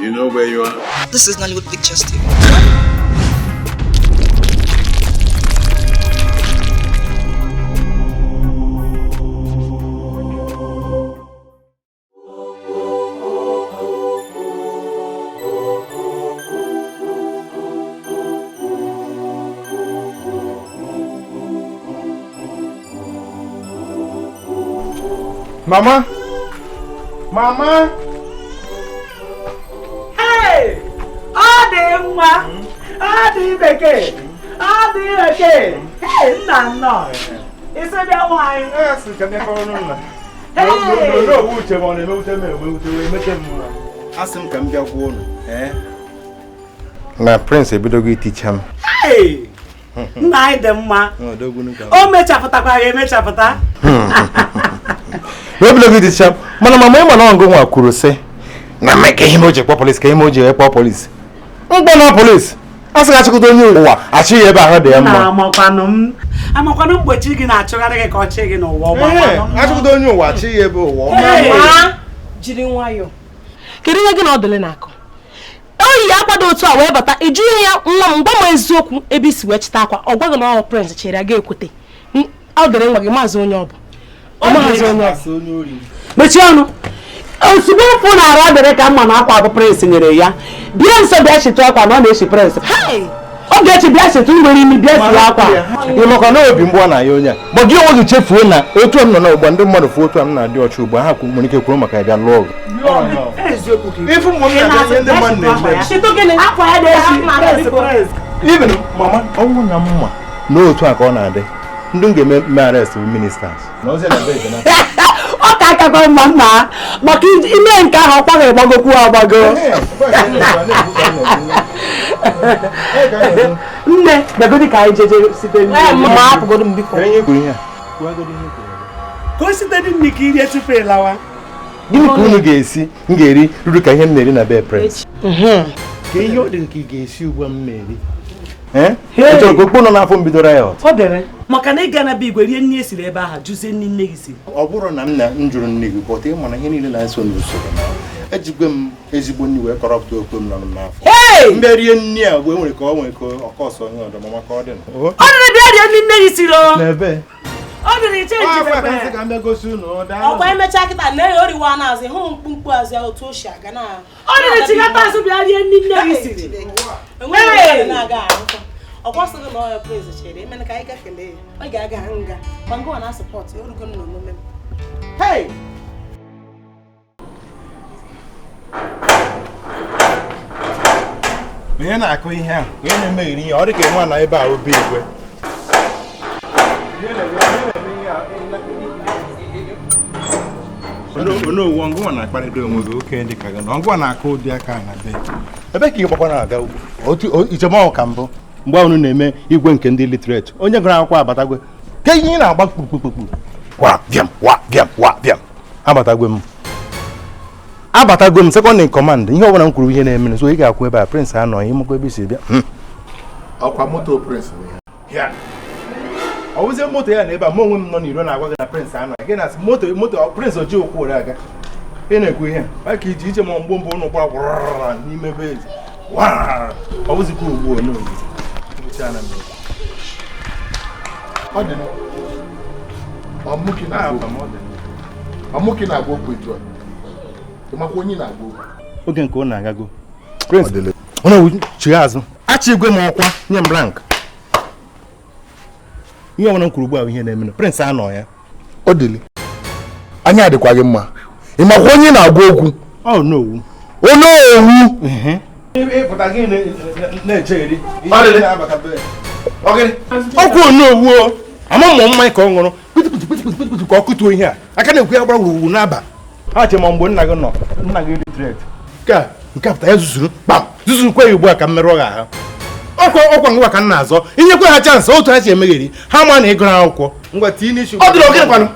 You know where you are? This is Nollywood Pictures TV. Mama! Mama! Hey! Ọ dị mma! Ọ dị bekee! Ọ dị bekee! Hey, nna nnọọ! Isi bịa nwaanyị! Ee, sị ka bịa kọrọ nna. N'owu uche ma ọ na-emewute m emewute wee mete m mma. Asị m ka m bịa gwuo unu. Na Prince ebidogo iticha m. Hey! Nna anyị dị mma. O mechapụtakwara ya emechapụta. Ebidogo iticha m. Mana mama ịma na ọngụ nwa kwuru sị na mmeka ihe o ji kpọ polisi ka ihe o ji kpọ polisi. Mkpọ na polisi. A sị achịkọta onye ụwa achị ya ebe ahụ dị ya mma. Amakwanụ mgbochi gị na-achụgharị gị ka ọ chị gị n'ụwa. Achịkọta onye ụwa achị ya ebe ụwa ọma. Jiri nwayọọ. Kedu ihe gị na ọdịlị na-akọ? Oyi ya akwado otu a wee bata ịjụ ihe ya nwa m gwa m eziokwu ebe isi wee chịta akwa ọ gwaghị na ọ Prince chere ya ga-ekwute. Ọ dịrị nwa gị maazị onye ọ bụ. Mechie ọnụ. Ozugbo mfụ na-arụ adịrị ka mma na akwa bụ Prince nyere ya. Bịa nso bịa chịtụ akwa na ọ na-eshi Prince. Ogechi bịa chịtụ nwere imi bịa sie akwa. Ị makwa na obi mgbu na ya onye a. Ma gị onwe gị chefuo na otu m nọ na ugbu ndị mmadụ fụ otu m na-adị ọcha ugbu a ha nwere ike kwuru maka ya bịa lụọ ọgụ. Even mama ọnwụ na mma n'otu a ka ọ na-adị ndị m ga-eme mme arrest bụ ministers. Ọ ka akakọ mma nna maka ime nke ahụ ọkwa ga-agbagokwu agbago. Nne bịagodi ka anyị jeje site nri. Ka o site nri ka irie tupu ị lawa. Gịnị ka unu ga-esi m ga-eri ruru ka ihe m na-eri na be Prince? Ka ihe ọ dị ka ị ga-esi ugbu a m na-eri. Echọrọ ka okpo nọ n'afọ m bidoro ya ọ dere maka na ị ga na be igwe rie nri esiri ebe ahụ jụzie nri nne gị siri. Ọ bụrụ na m na m jụrụ nne gị bọta ịma na ihe niile na-eso n'usoro ejikwe m ezigbo nri wee kọrọpụta okpo m nọ m n'afọ. Mbe rie nri a mgbe nwere ka ọ nwere ka ọkọ ọsọ onye ọdọ mama ka ọ dị. Ọ dịrị bịa rie nri nne gị siri o. N'ebe. Ọ dịrị chenji pepe. Ọkwa emechaa kịta lee ya oriwa n'azụ hụ mkpumkpu azụ ya otu o si aga na. Ọ dịrị chigata azụ bịa rie nri nne gị siri. Ọ kwasịghị na ọya Prince chere emena ka anyị gafele ya ọ ga-aga nga ma ngwa na sọpọtụ ya orugo n'omume m. Hey! Onye na-akụ ihe a onye na-emegheri ihe ọ dị ka nwa na ebe a obi igwe. Onowu ngwa na-akparịta onwe gị oke dị ka gị na ngwa na-akụ ụdị aka na be ebe ka ị gbakwa na-aga ugwu ichemọhụ ka mbụ mgbe unu na-eme igwe nke ndị literate onye gụrụ akwụkwọ abatagwe ka ihe ị na-agba kpukpukpukpu wa bịam wa bịam wa bịam abatagwe m second in command ihe ọbụla m kwuru ihe na-eme so ị ga-akwụ ebe a Prince anọ ịmakwa ebe isi bịa. Ọkwa moto Prince ya ọ wụzie moto ya na ebe a mụ onwe m nọ n'iro na-agwa gị na Prince anọ gị na moto moto Prince oji ụkwụ were aga ị na-ekwu ihe a ka iji iche ma mgbo mbụ ụnụ gbara gwara n'ime be ezi ọ bụzikwa ugbu n'oge. Ọmụke na-agwa okwu etu a. Ịmakwa onye na-agwa okwu. Oge nke ọ na-agago Prince ọ chigha azụ achị igwe m ọkwa nye m rank ihe ọbụla m kwuru ugbu a ihe na-eme Prince anọ ya. Ọ dịlị anya adịkwa gị mma. Ịmakwa onye na-agwa okwu. Onowu. Onowu. Ọkwa onowu ama mmụ mmanya ka ọ ṅụrụ kpịtịkpịtịkpịtịkpịtị ka ọ kụtuo ihe a aka na-ekwu ya gbara wuruwuru n'aba ha che ma mgbe nna gị nọ nna gị literate nke a pụta ya zuzuru kpam zuzurukwa ya ugbu a ka m merụọ gị ahụ. Ọkwa ọkwa ngwa ka m na-azọ inyekwa ha chansị otu ha si emegheri ha ma na ịgụrụ akwụkwọ ngwa tinye n'isi. Ọ dịrị ogene kwanụ.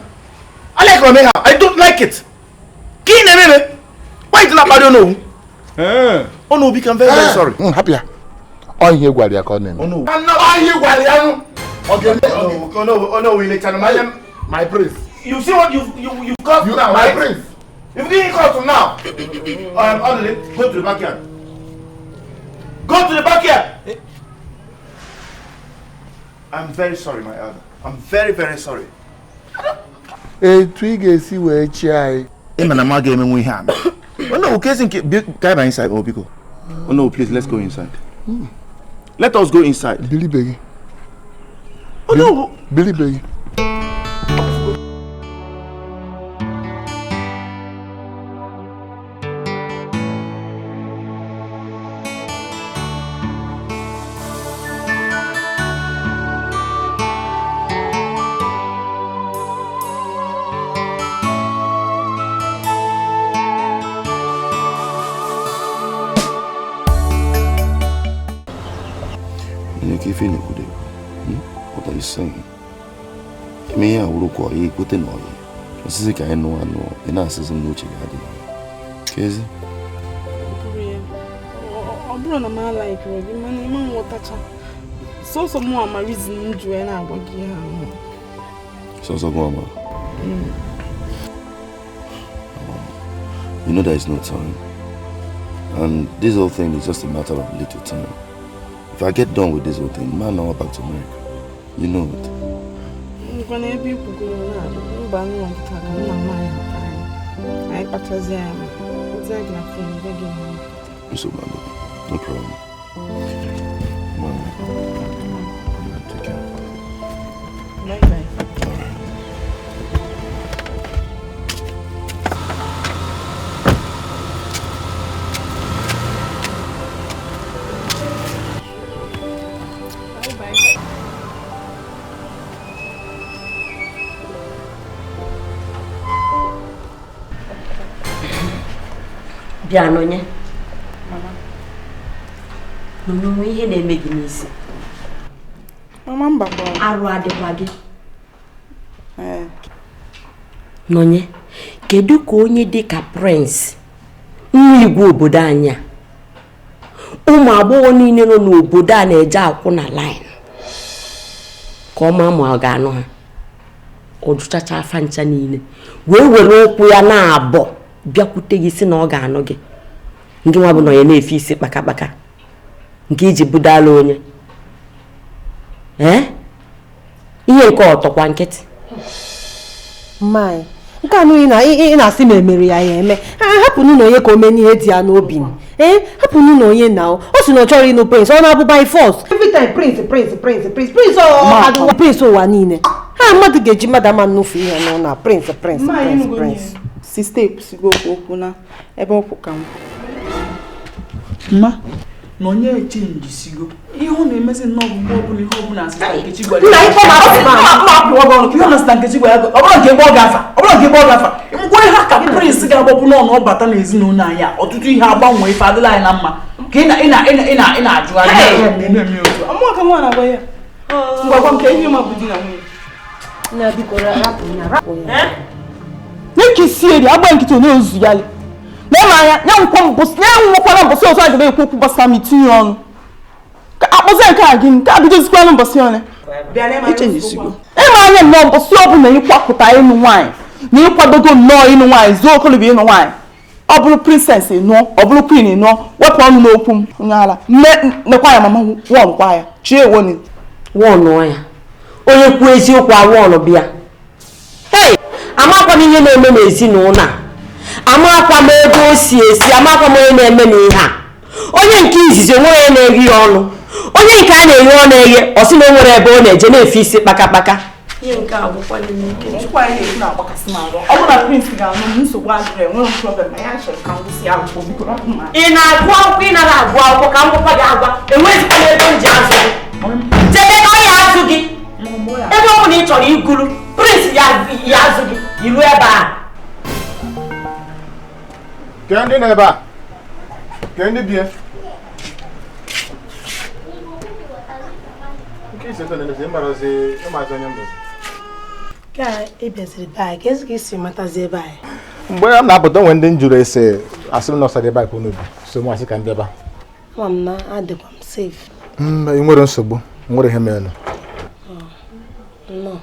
I like Romeo. I don't like it. Ka ị na-ememe? Why you na-akparị Onowu? Onowu become very very sorry. Hapụ ya. Ọ ihe gwara ya ka ọ na-eme. Ọ ihe gwara ya nụ. Ọ ga-eme. Onowu ilechara m anya. My prince. You see what you've caused now, my right? Prince. If you didn't call now, Odile, go to the backyard. Go to the backyard. I'm very sorry, my elder. I'm very, very sorry. Etu ị ga-esi wee chi anyị. Ị na ma ga-emenwu ihe a. Oh no, okay, ka anyị inside, oh biko. Oh no, please, let's go inside. Let us go inside. Bilibe gị. Oh no. Bilibe gị. What are you saying? I mean, I would call you, put in oil. This is a kind of no, and I says, no, chicken. So, some more my reason to and I will give her. So, so, mama. You know, there is no time, and this whole thing is just a matter of little time. If I get done with this whole thing, man, now back to America. You know it. So, no problem. Mom, take care. Bye bye. All right. Bịa n'onye nụnụ ihe na-eme gị n'isi. Mama mba arụ adịkwa gị. Nonye, kedu ka onye dị ka Prince nwa igwe obodo anyị a, ụmụ agbọghọ niile nọ n'obodo a na-eje akwụ na line ka ọ ma ma ọ ga-anụ ha, ọ jụchacha afa ncha niile wee were ụkwụ ya na-abọ bịakwute gị si na ọ ga-anụ gị. Ndị nwa bụ nọ ya na-efe isi kpakakpaka nke iji budala onye ee ihe nke ọtọkwa nkịtị. Mmanyị nke anụghị na ị na-asị ma emere ya ya eme. Hapụ nụ na onye ka o mee n'ihe dị ya n'obi. Ee, hapụ nụ na onye na o si na ọ chọrọ ịnụ Prince, ọ na-abụ by force. Every time Prince Prince Prince Prince Prince ọ Prince ụwa niile. Ha mmadụ ga-eji mmadụ ama nnụfu ihe nọ na Prince Prince Prince Prince. Sista ekwusigo okwu na ebe ọkwụ ka m. Ma na onye echenjisigo ihe ọ na-emezi nnọọ bụ mgbe ọbụla ihe ọbụla asịsta Nkechi gwara ya ọ Nkechi gwara ya ọ bụrụ nke ebe ọ gafa ọ bụrụ nke ebe ọ gafa ngwa ihe ka Prince ga-agbapụ n'ọnụ ọ bata n'ezinụlọ anyị a ọtụtụ ihe agbanwe ife adịla anyị na mma ka ị na-ajụgharị ngwagwa nke ihe ma bụ di na nwunye N'ike si eri agba nkịtị na-ezu ya na-enwekwara mbọsị ọzọ a ga-ekwu okwu gbasara m itinye ọnụ ka akpụzi nke a gị nke a bidozikwanụ mbọsị ole ịma anya nnọọ mbọsị ọbụla ịkwapụta ịnụ nwaanyị na ịkwadogo nnọọ ịnụ nwaanyị zuo okolobịa ịnụ nwaanyị ọ bụrụ princess nụọ ọ bụrụ queen nụọ wepụ ọnụ n'okwu m onye ala nne nekwa ya mama wọn kwa ya chie ewoni wọnụọ ya onye kwuo eziokwu awọnụ bịa. Hey, amakwa m ihe na-eme n'ezinụlọ a, amakwa m ebe o si esi, amakwa m onye na-eme n'ihe a. Onye nke izizi onwe onye na-eri ya ọnụ, onye nke a na-eghe ọ na-eghe ọ sị na o nwere ebe ọ na-eje na-efe isi kpakakpaka. Ị na-agụ akwụkwọ ị nara agụ akwụkwọ ka m gwakwa gị agwa enweghịzikwana ebe m ji azụ gị jebe ka ọ ya azụ gị ebe ọ bụla ị chọrọ iguru Prince ya azụ gị iru ebe a. Ke ndị nọ ebe a? Ke ndị bie? Nke isi eto na-emezi ịmarazi ịmazi onye mbụ. Ka ị bịaziri be anyị, ka ezi ka isi matazi ebe anyị. Mgbe m na-apụta onwe ndị m jụrụ ese asị m na ọsọ dị ebe a ka unu bi, so m asị ka m bịaba. Ama m na adịkwa m safe. Ị nwere nsogbu, nwere ihe mere. No.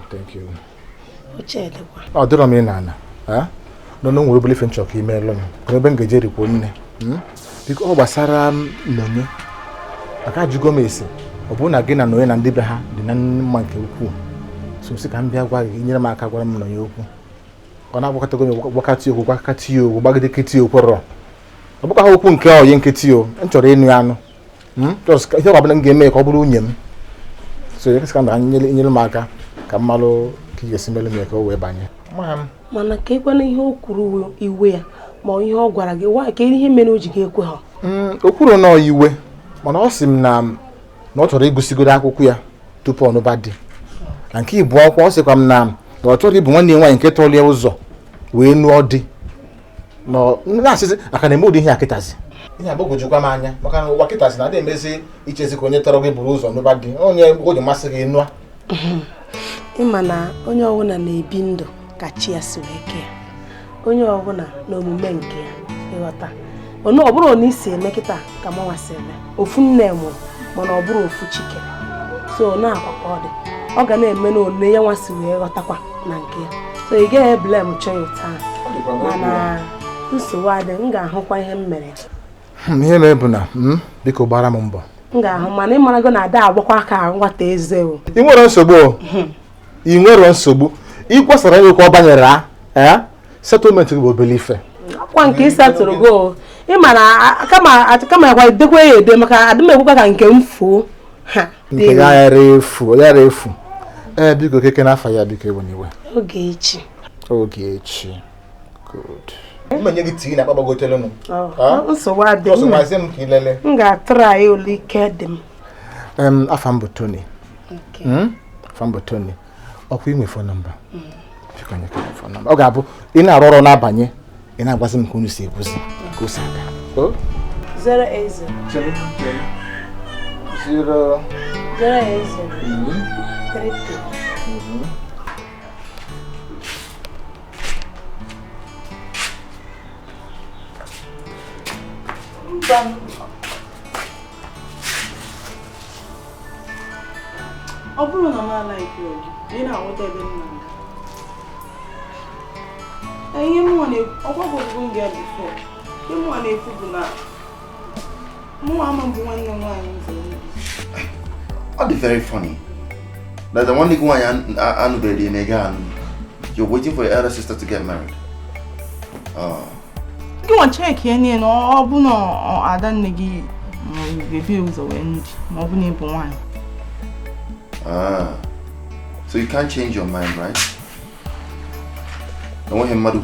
Thank you. Oche dịkwa. Ọ dịrọ m ị na-ana. Nọ na nwere obele ife nchọ ka imeelụ m ka ebe m ga-eje rikwuo nne. Biko ọ gbasara m Nonye maka ajụgo m esi ọ bụrụ na gị na Nonye na ndị be ha dị na mma nke ukwuu so sị ka m bịa gwa gị nyere m aka gwara m Nonye okwu ọ na-agwakọtago m gwakọta okwu gwakọta ya okwu gbagide nkịtị okwu rọ ọ bụkwa ha okwu nke oyi nkịtị o m chọrọ ịnụ ya anụ ihe ọ bụla m ga-eme ka ọ bụrụ nwunye m so ya ka m nyere m aka ka m malụ ka ị ga-esi melụ m ya ka o wee banye. Mana ka ịkwana ihe o kwuru iwe ya ma ihe ọ gwara gị wa ka ihe mere o ji ga-ekwe ha. O kwuru na iwe mana ọ sị m na ọ chọrọ ịgụsigoro akwụkwọ ya tupu ọ nụba di na nke ịbụ akwụkwọ ọ sịkwa m na ọ chọrọ ịbụ nwanne ya nwaanyị nke tọlie ụzọ wee nụọ di na-asịsị aka na-eme ụdị ihe a kịtazi ihe agbagwojukwa m anya maka na ụwa kịtazi na-adị emezi ichezi ka onye tọrọ gị buru ụzọ nụba di onye o ji masị gị nụa. Ịma na onye ọbụla na-ebi ndụ ka chi ya si wee kee onye ọbụla na omume nke ya ịghọta ọ bụrụ na isi eme kịta ka mụnwa si eme ofu nne mụrụ mana ọ bụrụ ofu chike so na-akwa ka ọ dị ọ ga na-eme na one ya nwa si wee ghọtakwa na nke ya so ị gaghị eblem chọọ ya ụta mana nsogbu adị m ga-ahụkwa ihe m mere ihe mere bụ na biko gbara m mbọ m ga-ahụ mana ịmarago na ada agbakwa aka nwata eze o ị nwere nsogbu ị nwere nsogbu ị kwesịrị ịnwekwa ọ banyere a settlement gị bụ obele ife akwa nke ịsatụrụ go ị mara kama yakwa edekwa ya ede maka adị m ekwekwa ka nke m fuo ha nke ya ghara efu ya efu ee biko keke n'afọ ya biko ewe n'iwe Ogechi Ogechi good mmenye gị tii na akpagbagotelụnụ nsogbu adị m ka ilele m ga-atụrụ anyị ole ike dị m. Afa m bụ Tony. Afa m bụ Tony. Ọkwa inwe phone number biko nye ka phone number ọ ga-abụ ị na-arụ ọrụ n'abanye ị na-agwazi m ka unu si ekwuzi ka o si aga. 080 0 080 33 Ọ bụrụ na m alaghị gị ị na-aghọta ebe m na-aga ihe mụnwa ọgbagwogo m gị bifo ihe mụnwa na-ekwu bụ na mụnwa ama mbụ nwanne m nwaanyị ụzọ. Ọ dị very funny that the one nwaanyị anụbeghị na ega anụ. You're waiting for your elder sister to get married. Gị nwa cheki ya niile na ọ bụ na ada nne gị ga-ebi ụzọ wee ndị ma ọ bụ na ịbụ nwaanyị. So you can't change your mind, right? I want him mad to.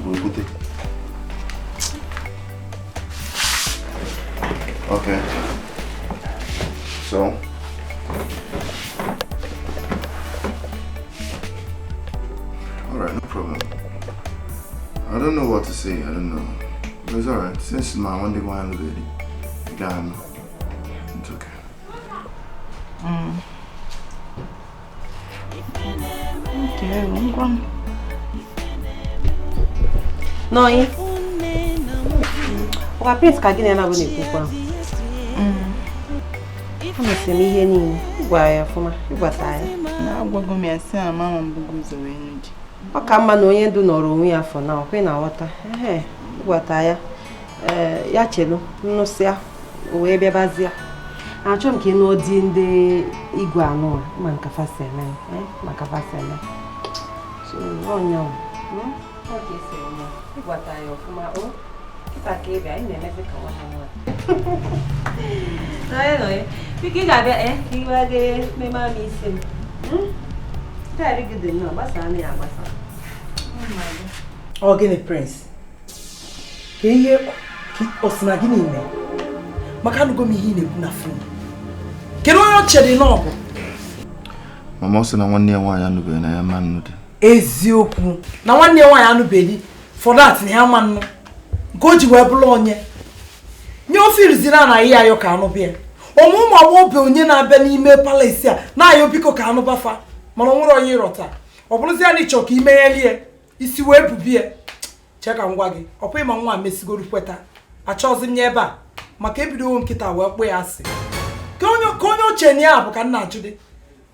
Okay. So all right, no problem. I don't know what to say. I don't know. But it's all right. Since my one day one lady, again, it's okay. Okay, I'm going. Nonye. Ọkwa Prince ka gị na ya na-abụ na-ekwukwa. Ọ m ihe niile gwara ya ọfụma ịgwata ya. Na-agwago m ya sị na mama m bugo ụzọ wee nụ di. Ọ ka mma na onye ndu nọrọ onwe ya afọ na ọkwa ị na-aghọta. Ehe, gwata ya. Ee, ya chelu nnụsịa o wee bịabazie. Achọ m ka ị nụọ di ndị igwe anụ a ma nka fasi eme ma ka fasi eme. So ọnya ọ ka esi eme ịgwata ya ọfụma o kịta ka ị bịa ị na-emezi ka nwanne m nwaanyị. Nọye nọye biko ị ga-abịa ka ị wee gaa meme ama isi m. Taịrị gị dị nnọọ gbasaa na ya agbasa. Ọ gịnị Prince? Ka ihe ọ sị na gịnị mee? Maka anụgo m ihe ị na-ekwu na fon. Kedu onye ọ chere na ọ bụ? Mama ọ sị na nwanne ya nwaanyị anụbeghị na ya ma nnụ dị. Eziokwu na nwanne ya nwaanyị anụbeghị for that na ya ma nnụ nke o ji wee bụrụ onye nye ofe iriziri a na ihe ayọ ka anụ bịa ụmụ ụmụ agbọghọbịa onye na-abịa n'ime palesi a na-ayọ biko ka anụ bafa mana ọ nwere onye ịrọta ọ bụrụzi ya na ịchọ ka imeghelie isi wee bubie chee ka m gwa gị ọkwa ịma nwa mesigoro kweta achọghịzi m ya ebe a maka ebidowo m nkịta wee kpụ ya asị ka onye ochie na ya bụ ka nna ajụ dị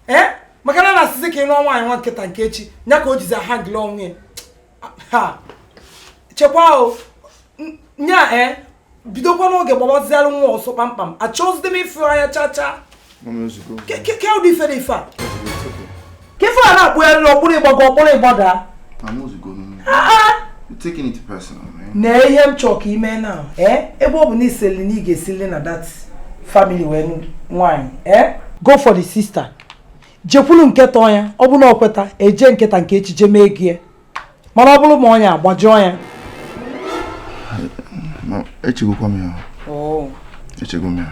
ee maka na na-asịsị ka ị nụọ nwaanyị nwa nkịta nke echi ya ka o jizi ahangịla onwe ya ha Chekwa o. Nya bidokwa n'oge gbawazialụ nwa ọsọ kpamkpam. Achọzide m ịfụ anya cha cha. Ke ụdị ife dị ife a? Ka ife a na-akpụ ya ọkpụrụ ịgbago ọkpụrụ ịgbada. You're taking it personal, man. Na ihe m chọrọ ka ime na ebe ọ bụ na iseli na ị ga-esili na that family wee nwaanyị go for the sister. Jekwulu nketa ọnya, ọ bụ na ọ kweta eje nketa nke echiche mee gị. Mana ọ bụrụ ma ọnya agbajọọ ya. Echegokwa m ya. Echego m ya.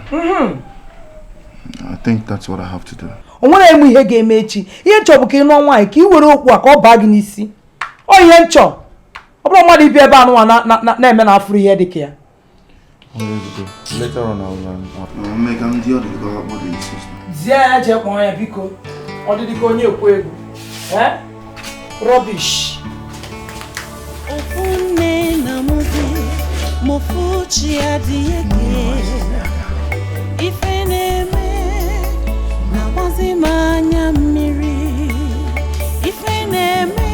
I think that's what I have to do. O nwere emu ihe ga-eme echi. Ihe nchọ bụ ka ị nụọ nwaanyị ka ị were okwu a ka ọ baa gị n'isi. Ọ ihe nchọ. Ọ bụrụ mmadụ ibi ebe anụnwa na-eme na afụrụ ihe dị ka ya. Later on, I'll make him the other sister. Zie ya jee kpọọ ya biko. Ọ dị ka onye ekwu egwu. Rubbish. Ofunne na muzi mofuchi adịghị ife na-eme na gbazi m anya mmiri ife na-eme.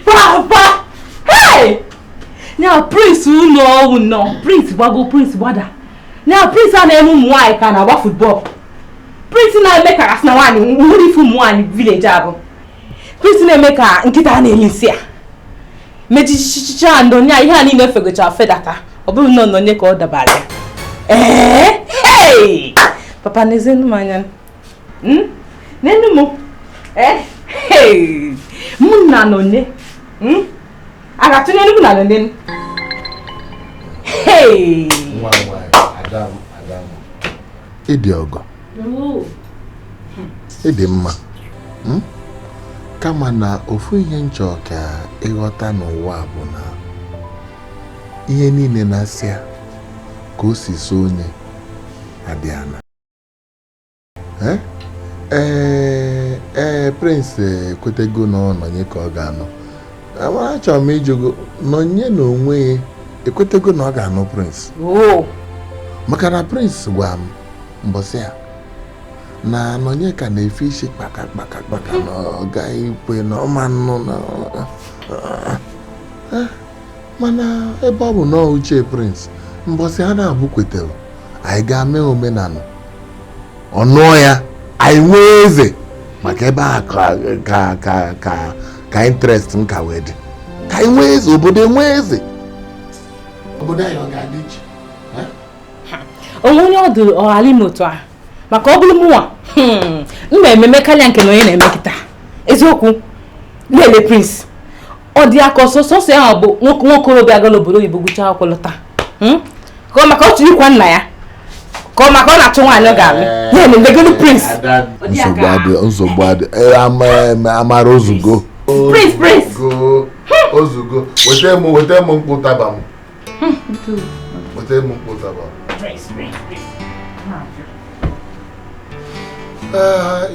Papa! Hey! Now Prince ụlọ no Prince gbago Prince gbada. Now Prince a na-eme ụmụ nwaanyị ka na-agba football. Prince na-eme ka asị na nwaanyị nwere ife ụmụ nwaanyị village abụ. Prince na-eme ka nkịta na-eli nsị a. Mechichichicha ndonye ihe a niile fegocha fedata. Ọ bụrụ na nonye ka ọ dabara ya. Ee! Hey! Papa n'ezenu m anya. N'enu m. Hey! Mụ na nonye. A ga-atụnye nnukwu na nonye. Hey! Nwa nwaanyị, Adam. Ịdị ọgọ. Ịdị mma. Kama na ofu ihe nchọ ka ịghọta n'ụwa bụ na ihe niile na-asị ya ka o si so onye adị ana. Ee, Prince ekwetego na ọ nọnye ka ọ ga-anọ. Achọrọ m ịjụgo nọnye na onwe ya ekwetego na ọ ga-anụ Prince. Maka na Prince gwa m mbọsị ya na nọnye ka na-efe isi kpaka kpaka kpaka na ọ gaghị ikwe na ọma nnụ na mana ebe ọ bụ na uche Prince mbọsị ha na-abụ kwetere anyị ga-mee omenala ọ nụọ ya anyị nwee eze maka ebe a ka interest m ka wee dị ka anyị nwee eze obodo enwee eze obodo anyị ọ ga-adị iche. Onwe onye ọ dụrụ ọghara ime otu a maka ọ bụrụ mụnwa m na-ememe karịa nke na onye na-eme kịta. Eziokwu lele Prince ọ dị aka ọsọ sọsọ ya bụ nwoke nwokorobịa gara obodo oyibo gụchaa akwụkwọ lọta ka ọ maka ọ chụrụ ịkwa nna ya ka ọ maka ọ na-achọ nwaanyị ọ ga-alụ ya na-emegolu Prince. Nsogbu adị amara ozugo. Prince Prince ozugo weta m mkpụ taba m. Weta m mkpụ taba m.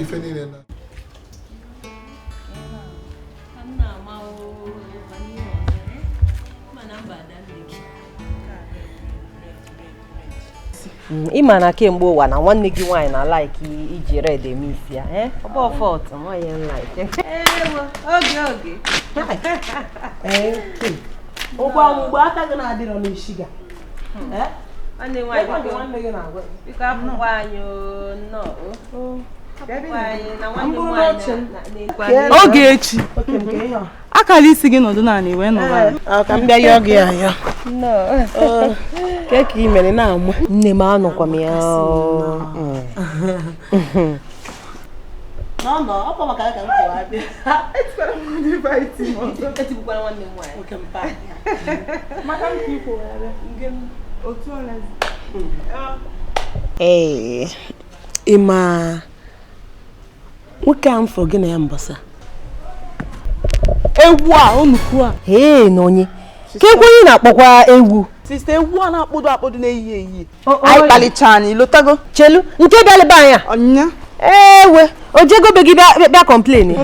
Ife niile na ịma na kemgbe ụwa na nwanne gị nwaanyị na like iji red eme isi ya ọ bụ fọt nwaanyị like. Oge oge ụgwọ mgbe aka gị na-adịrọ n'isi ga nwanne nwaanyị biko apụkwa anyị nnọọ. Oge echi akara isi gị nọdụ naanị wee nọrọ ka m bịa yọọ gị ayọ. Ke ka ị mere na-amụ nne m anọkwa m ya. Ee, ị ma nwoke a m fụrụ gị na ya mbọsa ewu a onukwu a. Ee, na onye ka egwu onye na-akpọkwa ewu. Sista ewu a na-akpọdo akpọdo na-eyi eyi. Anyị kpalicha anyị lọtago. Chelu nke bịalịba anya. Ọnya. Ewe, o jego be gị bịa complain.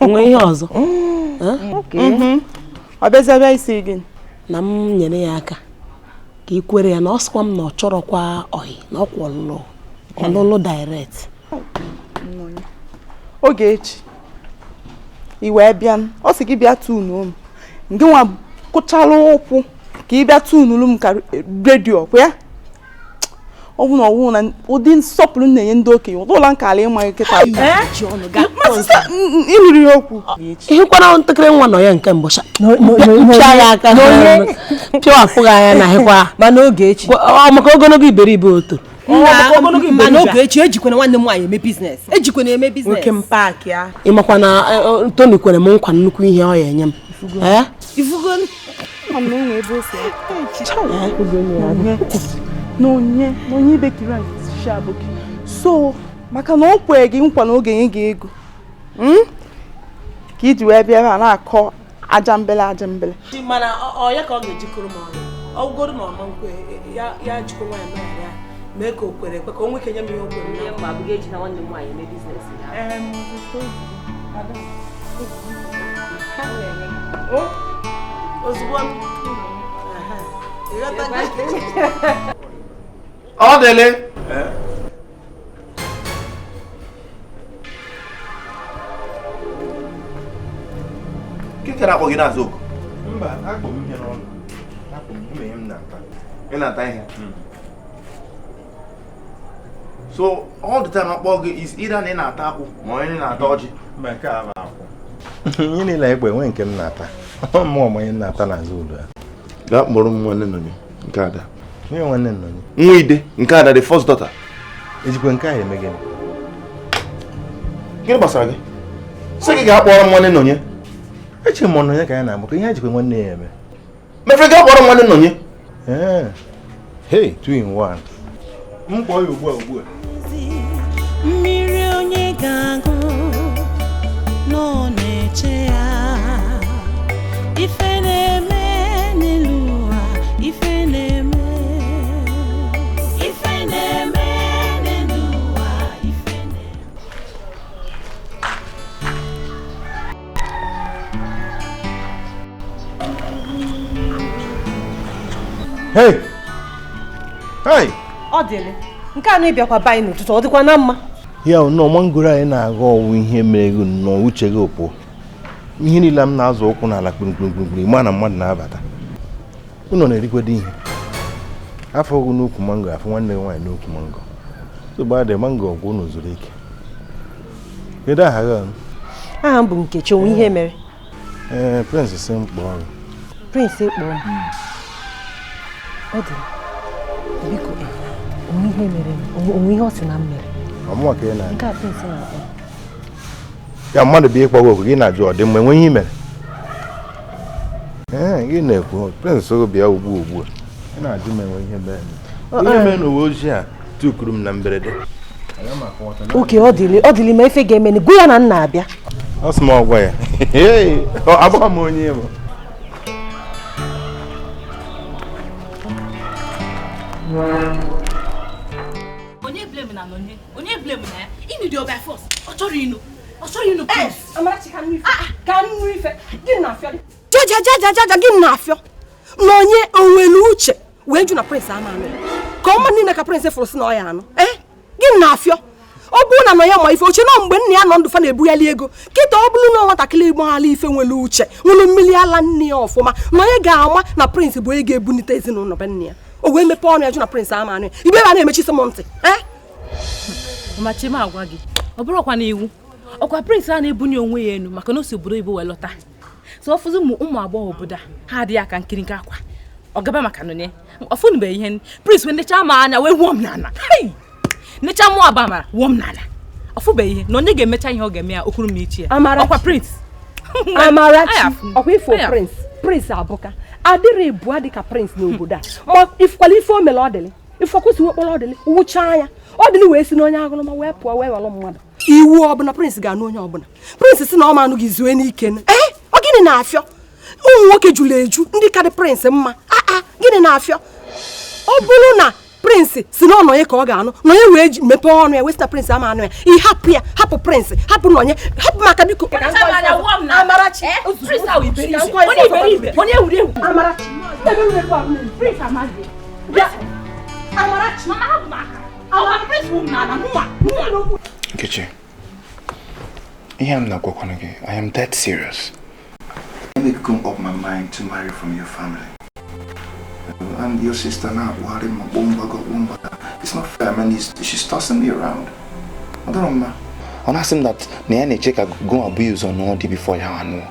Onwe ihe ọzọ. Ọ bịazi bịa isi gị. Na m nyere ya aka ka ị kwere ya na ọ sịkwa m na ọ chọrọkwa ọyị na ọkwa ọlụlụ ọlụlụ direct. Ogechi i wee bịa ọ sị gị bịa tunuo m ngị nwa kụchala ụkwụ ka ị bịa tunulu m ka redio kwa ya ọ bụ na ọwụ na ụdị nsọpụrụ na-enye ndị okenye ụdị ụlọ nkala ịma nkịta ịnụrụ ihe okwu ịhụkwara ntakịrị nwa nọ ya nke mbụ pịa ya aka pịawapụghị anya na hịkwa mana Ogechi maka ogologo iberibe oto mana Ogechi ejikwana nwanne m nwaanyị eme biznes ejikwana eme biznes nwoke m paakị ya ịmakwa na Tony kwere m nkwa nnukwu ihe ọ ya enye m ifugo n'onye n'onye ibekiri abụghị so maka na o kwere gị nkwa na oge nye gị ego ka iji wee bịa ebe a na-akọ aja mbele aja mbele mana ọ ya ka ọ ga-ejikọrọ m ọnụ ọgụgoro na ọma nkwe ya jikọ nwaanyị nwaanyị ya mee ka o kwere ekwe ka o nwee ike nye m ihe o kwere ya mgbe abụghị eji na nwanne m nwaanyị eme biznes ya ozugbo Ọ dịlị kekere akpọ gị n'azụ oku mba akpọ m ihe n'ọnụ akpọ m ihe m na-ata ị na-ata ihe so all the time akpọ gị is either na ị na-ata akwụ ma onye na-ata ọjị mba nke a bụ akwụ ihe niile ekpe enwe nke m na-ata mmụọ m onye na-ata n'azụ ụlọ ya gaa kpọrọ m nwanne nọ nke ada nwanne nna nwa ide nke ada the first daughter ejikwa nke ahụ eme gịnị gịnị gbasara gị sị gị gaa kpọrọ m nwanne nọnye eche m nọnye ka ya na-agbakọ ihe ejikwa nwanne ya eme mefere gaa kpọrọ m nwanne nọnye hey 2 in 1 m kpọọ ya ugbu a ugbu a mmiri onye ga-aṅụ nọ na-eche ya ife na-eme n'elu ụwa ife na-eme ife na-eme n'elu ụwa ife na-eme. Hey! Hey! Ọ dịlị nke a na-ebịakwa be anyị n'ụtụtụ ọ dịkwa na mma ya nnọọ mangoro anyị na-agha ọwụ ihe mere gị nnọọ uche gị pụọ ihe niile m na-azụ ụkwụ n'ala kpirikpirikpiri ma na mmadụ na-abata unu na-erikwado ihe afọ ọgụ n'ukwu mango afọ nwanne gị nwaanyị n'ukwu mango nsogbu adị mango ọgwụ unu zuru ike kedu aha gị? Aha m bụ Nkechi. Onwe ihe mere? Ee, Prince sị m kpọọ gị. Prince kpọọ m? Ọ dị biko, onwe ihe mere onwe ihe ọ sị na m mere ọmụwa ka ị na nke a Prince na-akpọ ya mmadụ bụ ịkpọ gị oku gị na-ajụ ọ dị mma enwe ihe i mere? Ee, gị na-ekwu Prince ogo bịa ugbu ugbu a ị na-ajụ m enwe ihe mere ihe mere n'uwe ojii a tukuru m na mberede. Oke ọ dịlị ma ife ga-eme gụ ya na nna abịa ọ sị m ọgwa ya abụghị m onye bụ onye blame na nonye onye blame na ya ịnụ dị by force ọ chọrọ ịnụ ọ chọrọ ịnụ please. Amarachi ka nnu ife ka nnu ife gị na-afịọ jaja jaja jaja gị na-afịọ na onye onwere uche wee jụ na Prince ama anụ ka ọma niile ka Prince fụrụ sị na ọ ya anụ gị na-afịọ ọ bụrụ na nọ ya ma ife oche na mgbe nna ya nọ ndụ fa na-ebughali ego kịta ọ bụrụ na nwatakịrị gbaghala ife nwere uche nwere mmiri ala nne ya ọfụma na onye ga-ama na Prince bụ onye ga-ebunite ezinụlọ be nne ya o wee mepee ọnụ ya jụ na Prince ama anụ ya ibe ebe a na-emechisi m ntị Mama Chima agwa gị ọ bụrụkwa na iwu ọkwa Prince a na-ebunye onwe ya elu maka na o si obodo ibo wee lọta so ọfụzi ụmụ agbọghọ obodo a ha adịghị aka nkiri nke akwa ọ gaba maka nonye ọfụnube ihe Prince wee necha m anya wee wuo m n'ala necha mụ aba mara wuo m n'ala ọfụbe ihe na onye ga-emecha ihe ọ ga-eme ya okwuru m ichi ya ọkwa Prince Amarachi ọkwa ifo Prince Prince abụka adịrị ebu adị ka Prince n'obodo a ma ifukwala ife o mere ọ dịlị ife kwụsị okporo ọ dịlị wụchaa ya ọ dịlị wee si n'onye agụrụma wee pụọ wee ghọrọ mmadụ iwu ọbụla Prince ga-anụ onye ọbụla Prince si na ọ ma anụ gị zue n'ike ọ gịnị na-afịọ ụmụ nwoke jụrụ eju ndị karị Prince mma aa gịnị na-afịọ ọ bụrụ na Prince si na ọnọnye ka ọ ga-anụ nọnye wee mepee ọnụ ya wee sị na Prince ama anụ ya ị hapụ ya hapụ Prince hapụ nọnye hapụ maka biko Amarachi Nkechi, Ihe m na-agwakwana gị, I am dead serious. I make up my mind to marry from your family. And your sister now, it's not fair, man. She's tossing me around. I don't know. I'm asking that go abuse or no before you know.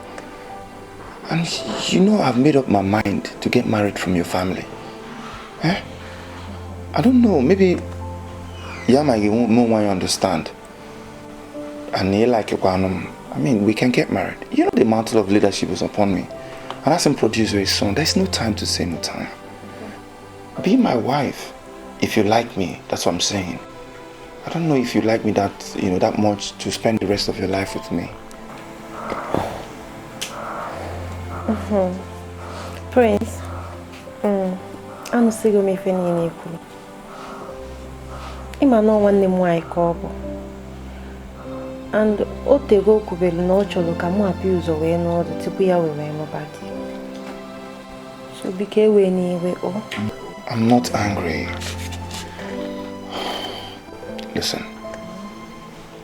And you know I've made up my mind to get married from your family. Eh? I don't know, maybe Yama, you won't know why you understand. And you like I mean, we can get married. You know the mantle of leadership is upon me. And as I'm produce very soon, there's no time to say no time. Be my wife. If you like me, that's what I'm saying. I don't know if you like me that, you know, that much to spend the rest of your life with me. Prince, anụsigo m ife niile i kwuru. Ịma na nwanne m nwaanyị ka ọ bụ. And o tego kwubelu na ọ chọrọ ka mụ apịa ụzọ wee n'ọdụ tupu ya wee nụba di. So biko ewe n'iwe o. I'm not angry. Listen.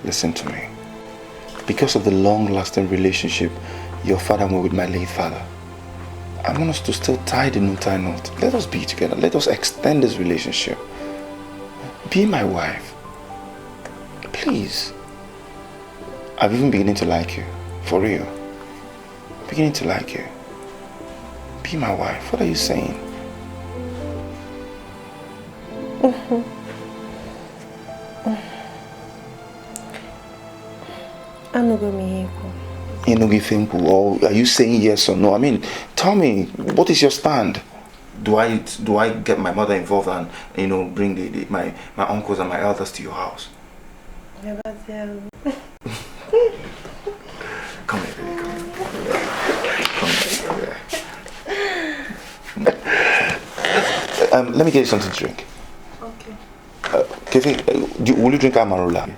Listen to me. Because of the long-lasting relationship your father made with my late father, I want us to still tie the new tie knot. Let us be together. Let us extend this relationship. Be my wife. Please. I've even beginning to like you. For real. I'm beginning to like you. Be my wife. What are you saying? Or are you saying yes or no? I mean, tell me, what is your stand? Do I get my mother involved and, you know, bring my uncles and my elders to your house? Come here, baby, come here. Come here. Let me get you something to drink. Okay. Kefi, will you drink Amarula?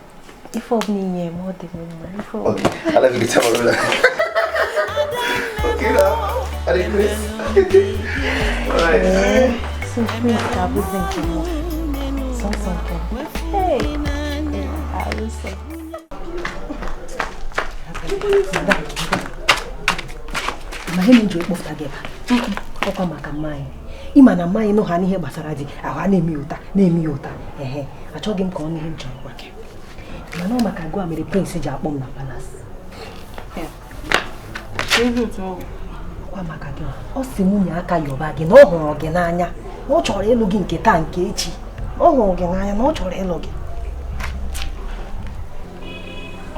If okay, I like to get Amarula. Okay, now. Are you Chris? Alright. So please, I will drink more. Something. Hey, I will say. Ma ihe na-eji ekpofụta gị ebe a ọkwa maka mmanya ịma na mmanya nụ ha n'ihe gbasara di ahụ a na-eme ụta na-eme ya ụta ehe achọghị m ka ọ nụ ihe m chọrọ gwa gị mana ọ maka gụa mere Prince ji akpọ m na palace ọkwa maka gị ọ sị nwunye aka yọba gị na ọ hụrụ gị n'anya na ọ chọrọ ịlụ gị nke taa nke echi ọ hụrụ gị n'anya na ọ chọrọ ịlụ gị.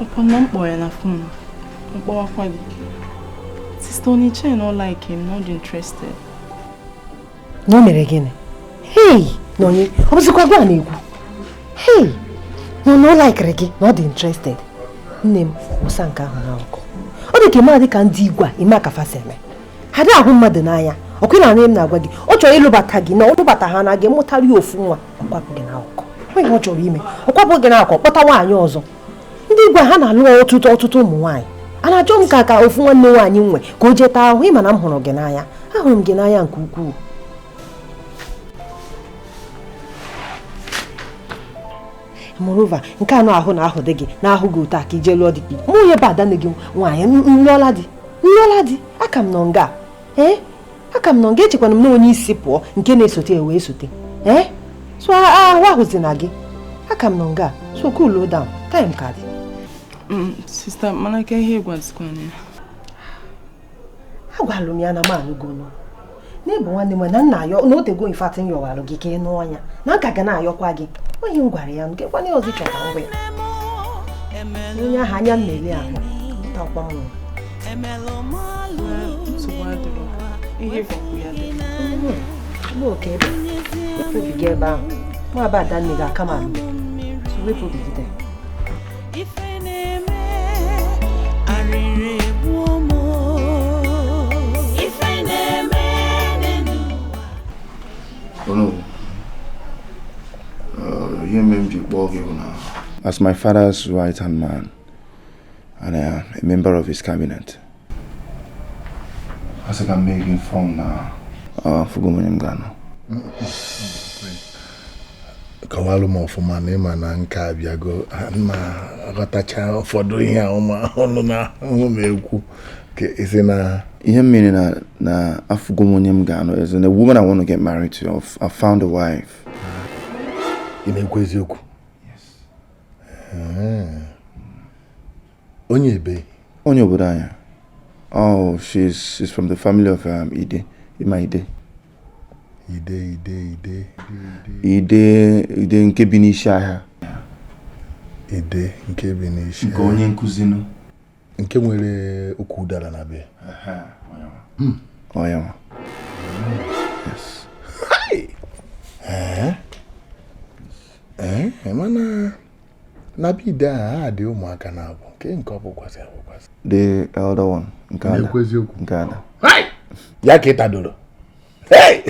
Ọkwa na m kpọrọ ya na phone mkpọwakwa gị. Sister Oniche no like him, not interested. No mere gịnị? Hey, Nonye, ọ bụzikwa gwa na-ekwu. Hey, no no like gị, not interested. Nne m, wụsa nke ahụ n'ọkụ. Ọ dị ka ime dị ka ndị igwe a, ime aka fasa eme. Ha dị ahụ mmadụ n'anya. Ọkụ na m na-agwa gị, ọ chọrọ ịlụbata gị na ọ lụbata ha na gị mụtara ya ofu nwa, ọkwapụ gị n'akụkụ. Nweghị ọ chọrọ ime, ọkwapụ gị n'akụkụ, kpọta nwaanyị ọzọ. Ndị igwe ha na-alụ ọtụtụ ụmụ nwaanyị. A na-achọ m ka ofu nwanne nwaanyị nwe ka o jee taa ahụ ịma na m hụrụ gị n'anya. Ahụrụ m gị n'anya nke ukwuu. Moreover, nke anụ ahụ na ahụ dị gị na-ahụ gị ụtọ ka ije lụọ di gị. Mụ onye bụ ada nne gị nwaanyị nlụọla di aka m nọ nga ee aka m nọ nga echekwana m na onye isi pụọ nke na-esote ya wee sote ee so ahụ ahụzi na gị aka m nọ nga so cool down time ka dị. Sister, mana ka ihe gwazikwana ya. Agwalụ m ya na m anụgo nọ n'ịbụ nwanne m na nna ayọ na otego infat nyọwalụ gị ka ị nụọ ya na nka ga na-ayọkwa gị onye m gwara ya nke kwana ọzọ chọta ngwa ya onye ahụ anya m na-ele ahụ takwa m oke ebe wepụ gị ebe ahụ mụ aba ada nne gị aka m alụ wepụ gị gide. Oh no. As my father's right-hand man and a member of his cabinet, I think I'm making phone now. Kọwalụ m ọfụma na ịma na nke abịago ma ghọtacha ụfọdụ ihe a ọnụ na ahụ m ekwu ka isi na ihe mmiri na afụgo m onye m ga-anụ is a woman I want to get married to. I found a wife. Ị na-ekwu eziokwu? Onye ebe? Onye obodo anyị. Oh, she's from the family of Ide. Ima Ide. Ide Ide Ide. Ide Ide nke bi n'isi ahịa. Ide nke bi n'isi. Nke onye nkụzi nụ. Nke nwere ukwu ụdara na be. Oh yeah. Yes. Hi. Mana na be ide a dị ụmụaka na-abụ nke ọ bụkwasị abụkwasị. The elder one. Nke ada. Nke ada. Hi. Ya ka ị tadoro. Hey!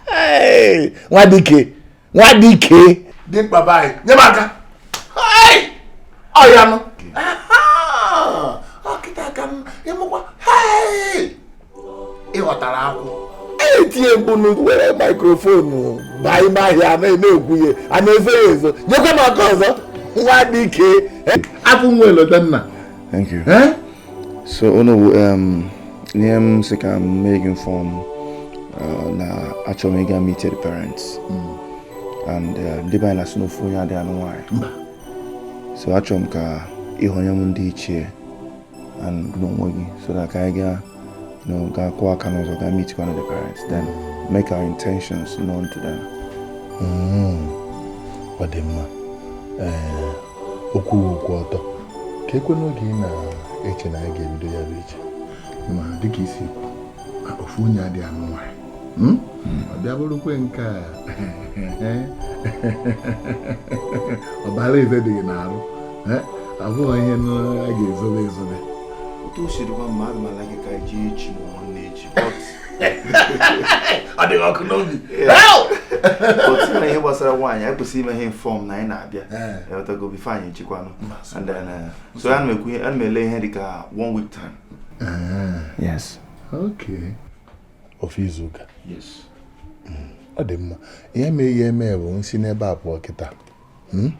Hey! Nwadike! Nwadike! Dimkpa be anyị, nye m aka! Hey! Ọ ya nụ! Ọ kịta ka m ịmụkwa. Hey! Ị ghọtara akwụ. Etinye mkpu were maikrofonu baa ime ahịa na-ekwu ihe a na-ezo ya ezo. Nyekwa m aka ọzọ. Nwadike! Afụ nwa Elotenna. Thank you. So, ono, ihe m sị ka m mee gị inform na achọrọ m ịga meet the parents. And ndị be anyị na-asị na ofu onye adịghị anụ nwaanyị. So achọrọ m ka ịhụnye m ndị ichie and n'onwe gị so that ka anyị gaa gaa kwụọ aka n'ụzọ gaa meet one of the parents, then make our intentions known to them. Ọ dị mma. Okwu okwu ọtọ. Ka ekwe n'oge ị na-eche na anyị ga-ebido ya bụ iche. Ma dịka isi kwu, ofu onye adịghị anụ nwaanyị. Ọ bịa bụrụkwe nke a ọbara eze dị gị n'arụ. Ọ bụghị ihe a ga-ezobe ezobe. Otu o siri gwa mmadụ ma like ka eji echi ma nwanne echi. Ọ dịghị ọkụ n'obi. But na ihe gbasara nwaanyị, anyị kwesịrị ime ihe inform na anyị na-abịa. Ewetago before anyị echikwanụ. And then so ana m ele ihe dịka 1 week time. Yes. Okay. Ofu izu ụka. Yes. Ọ dị mma. Ihe mee ihe eme bụ nsi n'ebe a pụọ kịta. M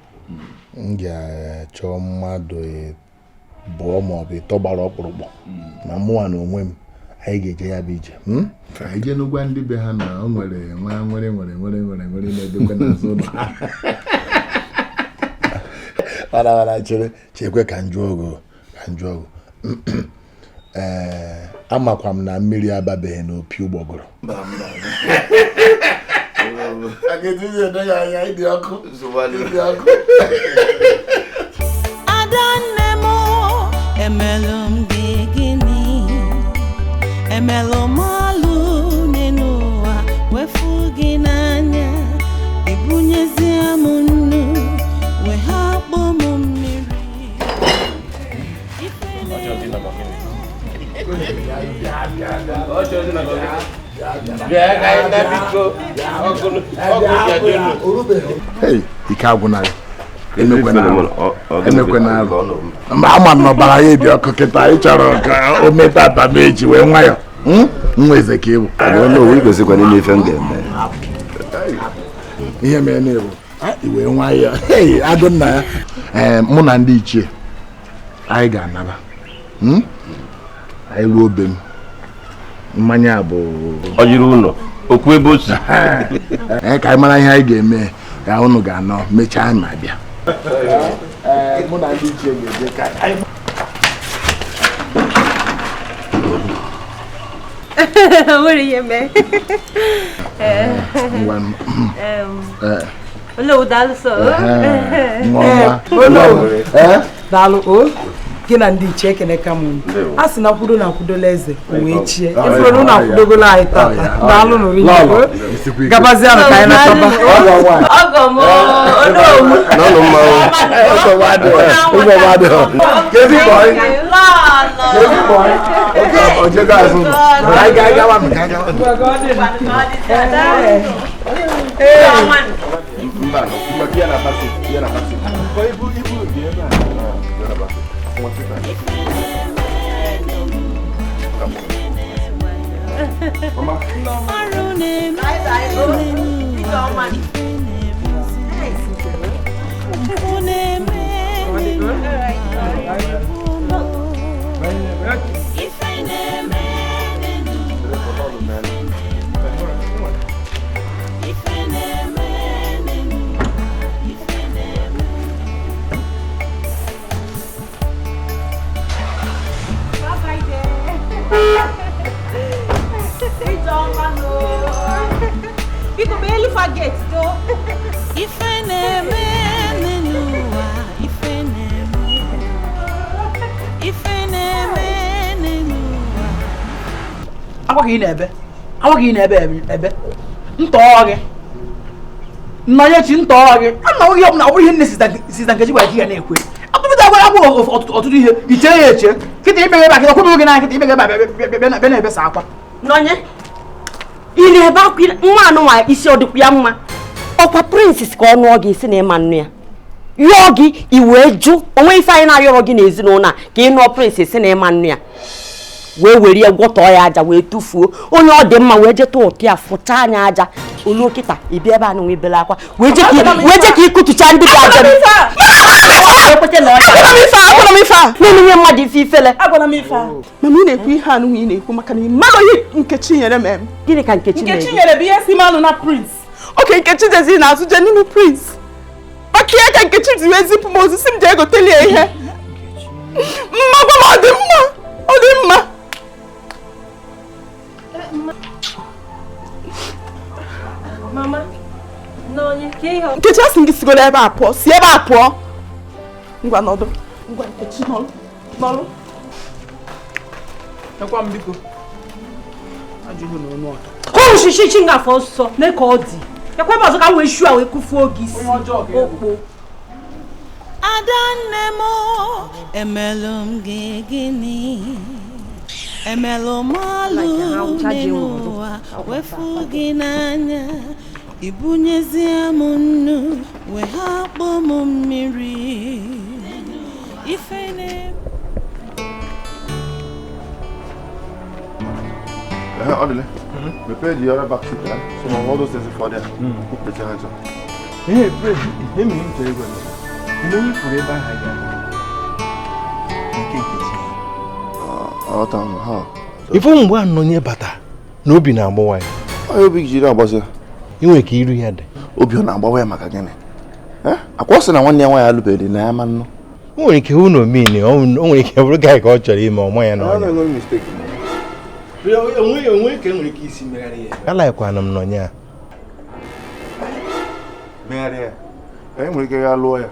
ga-achọ mmadụ bụọ ma ọ bụ ịtọ gbara ọkpụrụkpụ na mụnwa na onwe m anyị ga-eje ya bụ ije. Anyị jee n'ụgwa ndị be ha na o nwere nwa nwere nwere nwere nwere nwere na-edekwe n'azụ ụlọ. Mana chere chekwe ka njụ ọgụ Ee, amakwa m na mmiri ababeghị n'opi ụgbọgụrụ. Adanne m emelụ m gị gịnị? Emelụ m alụ n'ụwa wefu gị n'anya, ebunyezie m nnu wee hapụ m mmiri. Hey, ike agwụna gị. Emekwana alụ. Ama m na ọbara ya dị ọkụ kịta ị chọrọ ka o metata m echi wee nwayọ. Nwa eze ka ị bụ. Ihe mere na ịbụ iwee nwayọ. Hey, agụ nna ya. Mụ na ndị ichie anyị ga-anaba. Anyị ruo be m. Mmanya bụ ọ jiri ụlọ okwu ebe o si. Ka anyị mara ihe anyị ga-eme ka unu ga-anọ mechaa ma bịa. Mụ na ndị ichie ga-eje ka anyị. Nwere ihe mee. Hello, daalụ sọ. Daalụ o. Gị na ndị ichie ekene ka m a sị na kwudo na akwudola eze wee chie ifuru na akwudogola anyị tata. Daalụ nụrụ ihe gabazianụ ka anyị nataba. Ọgọ m onowu. N'ọnụ mmanwụ. Mama. Mpụ na-eme ife na-eme ife na-eme ife na-eme. Biko bụ elifa gate do. Ife na-eme n'ụwa, ife na-eme, ife na-eme n'ụwa. Akwa ka ị na-ebe, akwa ka ị na-ebe ebe ntọọ gị nnọnyechi ntọọ gị ana ihe ọbụla ọ bụrụ ihe nne Sista Nkechi gwara gị ya na-ekwe atụpụta agwa agwa ọtụtụ ihe iche ya eche kịta imeghe ebe akịta kwụbụ gị n'anya kịta imeghe ebe bịa na-ebesa akwa. Nọnye ị na-ebe akwa nwa anụnwa isi ọ dịkwa ya mma ọkwa Prince ka ọ nụọ gị isi na ịma nnu ya yọọ gị i wee jụ onwe ife anyị na-ayọrọ gị n'ezinụlọ a ka ị nụọ Prince si na ịma nnu ya wee were ya gwọtọọ ya aja wee tụfuo onye ọ dị mma wee jeta ụtụ ya fụcha anya aja olu kịta ịbịa ebe a nụnwa ibele akwa wee je ka ịkụtụcha ndị bụ aja na-emenye mmadụ ife ifele. Mama ị na-ekwu ihe anụnwa ị na-ekwu maka na ị mara ihe Nkechi nyere m. Gịnị ka Nkechi mere? Nkechi nyere bụ ihe si m alụ na Prince. Oke Nkechi jezi na-azụ je n'ime Prince. Maka ihe ka Nkechi ji wee zipụ m ozi si m jee gotelie ihe. Mma gwa m ọ dị mma, ọ dị mma. Mama, Nkechi asị m gị sigoro ebe a pụọ, si ebe a pụọ. Ngwa nọdụ. Ngwa Nkechi nọlụ. Nọlụ. Ekwa m biko. Ajụghị na ọnụ ọtọ. Kó shishi chi nga afọ nsọ mee ka ọ dị. Ekwe ebe ọzọ ka m wee shu a wee kụfuo gị isi. Okpo. Adanne m emelụ m gị gịnị? Emelụ m alụ n'ụwa wefu gị n'anya ibunyezie m nnu wee hapụ m mmiri ife na-eme. Odile, prepare the other back seat. Some of all those things for there. Put the hands up. Hey, pray. Hey, me to go. You know you forever higher. Ife mgbe anonye bata na obi na-agbawa ya. Obi jiri agbazi. Ị nwere ka iru ya dị. Obi ọ na-agbawa ya maka gịnị? Akwa sị na nwanne ya nwaanyị alụbeghị na ya ma nnụ. O nwere ike hụ na omeni, o nwere ike bụrụ gaị ka ọ chọrọ ime ọma ya n'ọnya. Alaghịkwana m n'ọnya a. Megharị ya. Anyị nwere ike ya lụọ ya.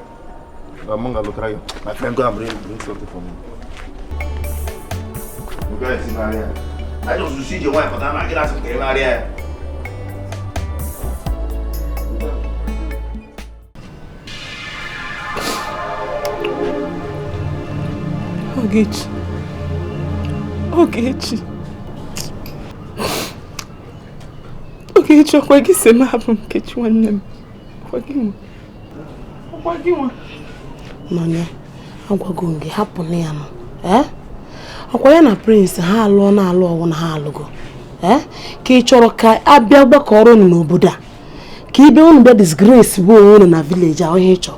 M ga-alụtara ya. My friend, go and bring something for me. I just see the wife, but I'm not getting married. Ogechi. Ogechi. Ogechi, ọkwa gị si m hapụ Nkechi nwanne m. Ọkwa gị nwa. Ọkwa gị nwa. Nọnye, agwago m gị hapụ na ya nọ. Eh? Ọkwa ya na Prince ha alụọ na alụ ọwụ na ha alụgo. Ka ị chọrọ ka abịa gbakọrọ unu n'obodo a ka ibe unu bịa disgrace bụ onwe unu na village a ihe ị chọrọ.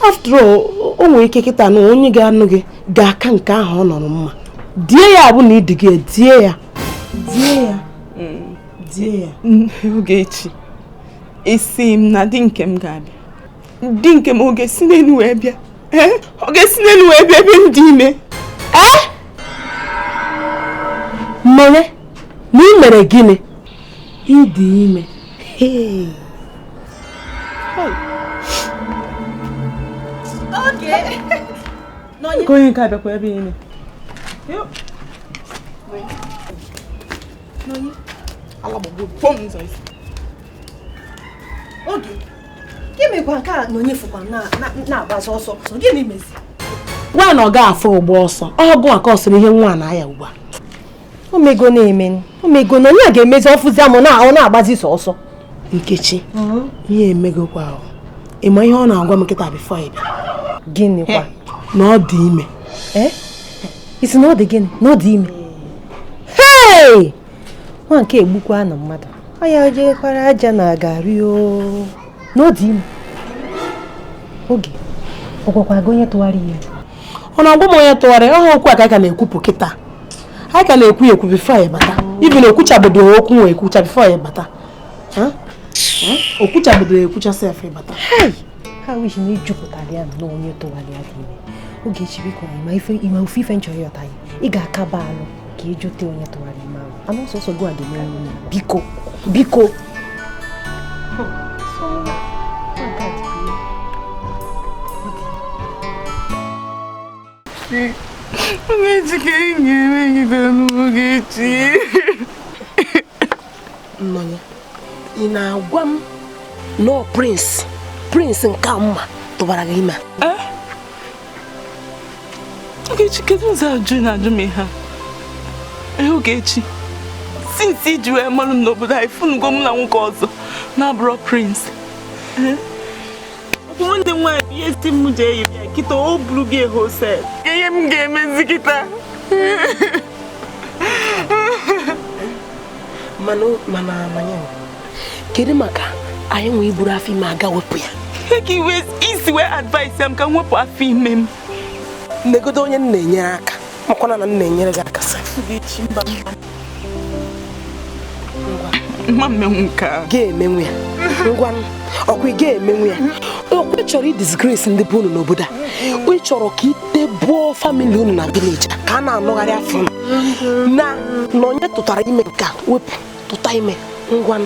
After all, o nwere ike kịta na onye ga-anụ gị ga-aka nke ahụ ọ nọrọ mma. Die ya bụ na ịdị gị die ya. Die ya. Die ya. Ogechi, esi m na di nke m ga-abịa. Di nke m oge si n'elu wee bịa. Ọ ga-esi n'elu wee bịa ebe m dị ime. Mere na ị mere gịnị? Ịdị ime. Nke onye nke abịakwa ebe ime. Oge, gịnị nke a Nonye fụkwa na-agbazi ọsọ? Gịnị mezi? Nwa na ọ ga-afụ ụgbọ ọsọ ọ bụ maka ọsịrị ihe nwa na-aya ugbu a. Omego na-eme omego na onye a ga-emezi ọfụzi amụ na ọ na-agbazi sọ ọsọ. Nkechi, ihe emegokwa ahụ. Ị ma ihe ọ na-agwa m nkịta bifo ị bịa? Gịnịkwa? Na ọ dị ime. Isi na ọ dị gịnị? Na ọ dị ime. Hey! Nwa nke egbukwa na mmadụ. Ọ ya jekwara aja na garị o. Na ọ dị ime. Oge ọ gwakwa gị onye tụgharị ya? Ọ na-agwa m onye tụgharị ọha okwu a ka a na-ekwupụ kịta. Anyị ka na-ekwu ya ekwu before ya bata. Ibi na ekwuchabedo okwu nwe ekwucha before ya bata. Okwuchabedo ekwucha sef ịbata. Ha wish na ijupụtara ya na onye tụgharị ya dị ime. Ogechi biko ịma ofe ife nchọrọ ịghọta ya. Ị ga-akaba alụ ka ịjụte onye tụgharị ime ahụ. Anụ sọsọ gị a ga-eme nwunye. Biko, biko. Ogechi ka ị ga-emegide n'Ogechi. Nnọnye, ị na-agwa m na Prince nke mma tụbara gị ime? Ogechi, kedu ụzọ ajụ na-ajụ m ihe a? Ogechi, since iji wee malụ m n'obodo anyị fụnugo m na nwoke ọzọ na-abụrọ Prince. Nwanne m nwaanyị ihe si m jee yiri ya kịta o buru gị hosel. Ihe m ga-emezi kịta. Mana manya, kedu maka anyị nwee iburu afọ ime aga wepụ ya? Ka iwe isi wee advice ya m ka m wepụ afọ ime m. Negodo onye m na-enyere aka, makwana na m na-enyere gị aka sị. Mma mmenwu nke a. Ga-emenwu ya. Ngwa ọkwa ị ga-emenwu ya. Ọkwa ị chọrọ i-disgrace ndị be unu n'obodo a. Ị chọrọ ka itebuo famili unu na village ka a na-anọgharị afọ na na onye tụtara ime nke a wepụ tụta ime ngwa.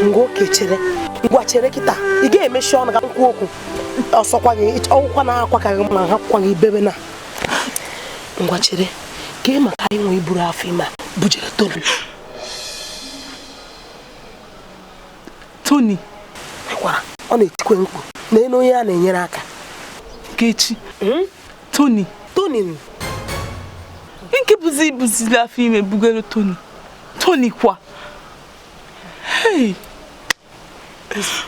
Ngwa oke chere ngwa chere kịta ị ga-emechi ọnụ ka nkwu okwu ọsọkwa gị ọgwụkwa na-akwa ka gị ma hapụkwa gị bebe na ngwa chere ka ị maka anyị nwee iburu afọ ime a bujere Tony. Tony kwara ọ na-etikwe mkpu na enu onye a na-enyere aka. Ogechi, Tony Tony nke bụzi ibuzili afọ ime bugere Tony. Tony kwa. Hey!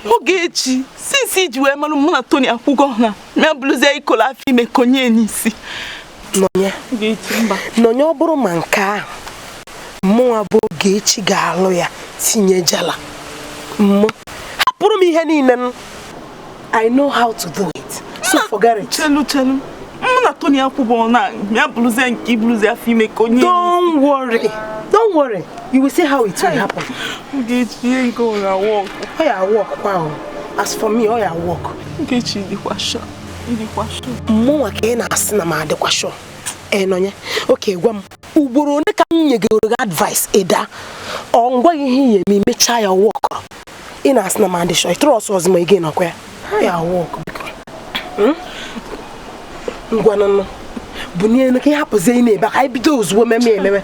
Ogechi, since iji wee malụ mụ na Tony akwụgo na mịa bụrụzie ikolo afọ ime konye n'isi. Nọnye. Ogechi, mba. Nọnye ọ bụrụ ma nke ahụ mụnwa bụ Ogechi ga-alụ ya tinye jala. Mụ hapụrụ m ihe niile m. I know how to do it. So forget it. Chelu chelu. Mụ na Tony akwụgo na mịa bụrụzie nke ibụrụzie afọ ime konye. Don't worry. Don't worry. You will see how it will happen. Ogechi, ihe nke ọ ga-work. Ọ ya work kwa o. As for me, ọ ya work. Ogechi, dịkwa sure. Ịdịkwa sure. Mụnwa ka ị na-asị na m adịkwa sure. Ee nọnye. Okay, gwa m. Ugboro ole ka m nyegoro gị advice ịda? Ọ ngwa gị ihe ị eme mechaa ya work. Ị na-asị na m adị sure. Ị trust ọzọ ma ị ga-enọkwa ya. Ya work biko. Ngwa nụnụ. Bunie ka ị hapụzie ị na-ebe ka anyị bido ozugbo meme ememe.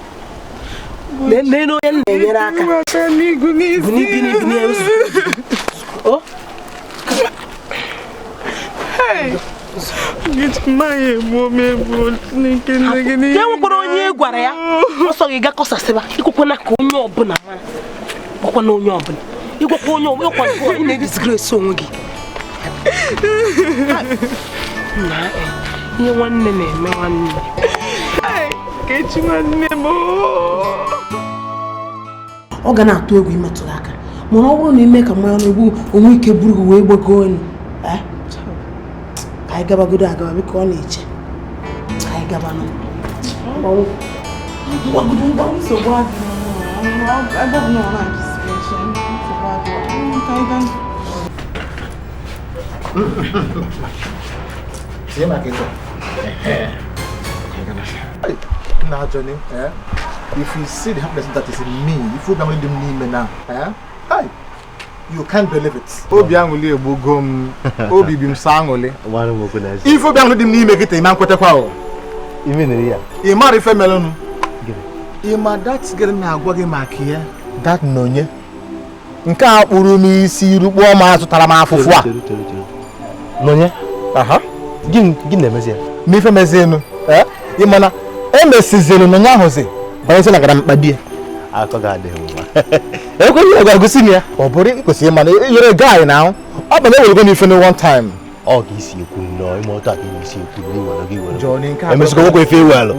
Nene onye m na-enyere aka. Buni bini bini ozugbo. Ka enwekwara onye gwara ya ọsọ gị gakọsasịba ikwekwana ka onye ọbụla mara. Gwakwana onye ọbụla. Ịgwakwa onye ọbụla ị na-edisgrace onwe gị. Na ihe nwanne na-eme nwanne. Nkechi nwanne m. Ọ ga na-atụ egwu imetụ gị aka mana ọ bụrụ na ime ka mmanya na-egbu onwe ike buru gị wee gbago elu. Ka anyị gabagodo agaba biko ọ na-eche. Ka anyị gaba nụ. Nsogbu adịghị. Ebe ọ bụ na ọ na-akụziri echi, nsogbu adịghị. Ka anyị gaa. Now, Johnny, if you see the happiness that is in me, if you don't believe me now, hey, you can't believe it. Obi anguli ebugom, obi bim sangole. If you don't believe me, make it a man kwetekwa o. Even ya. E ma refe melonu. E ma that girl na agwa gị maka ya, that nonye. Nke a kpụrụ m isi rukpọ m azụtara m afụfụ a. Nonye? Aha. Gịnị na-emezi ya? Ma ife mezienu, eh? Ị mana emesizelu na ahụzi banyezi na gara mkpa di ya. Akọ ga-adịghị mma. Ekweghị ya ga-agosi m ya. Ọ bụrụ ị kwesịrị ịma na yere guy na ahụ. Ọ bụ na ewelego m ife one time. Ọ ga-esi ekwu nnọọ ime otu a ka ị na-esi ekwu na iwere gị iwere. Johnny, nke a Emesikwa nwekwa ife iwelụ.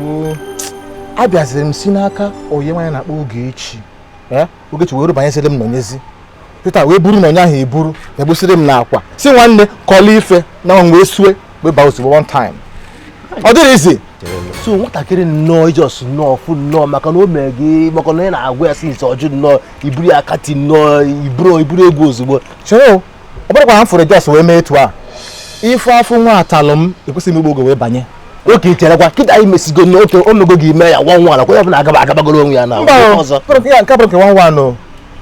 Abịaziri m si n'aka onye nwaanyị na-akpọ Ogechi. Ogechi wee rubanyeziri m nọnyezi. Peter wee buru nọnye ahụ eburu egbusiri m n'akwa. Si nwanne kọla ife na wee sue wee baa ozugbo one time. Ọ dịrị izi. So nwatakịrị nnọọ ijos nnọọ fụ nnọọ maka na o mere gị maka na ị na-agwa ya sinsi ọjụ nnọọ iburu ya akati nnọọ iburu egwu ozugbo. Chere ọ bụrụkwa na m fụrụ jos wee mee etu a. Ife afọ nwa atalụ m ekwesịghị m igbo oge wee banye. Oke cherekwa kịta anyị mesigo n'oke omego gị ime ya nwa nwa nakwa ya ọbụla agabagoro onwe ya na ọzọ. Nke bụrụ nke nwa nwa anụ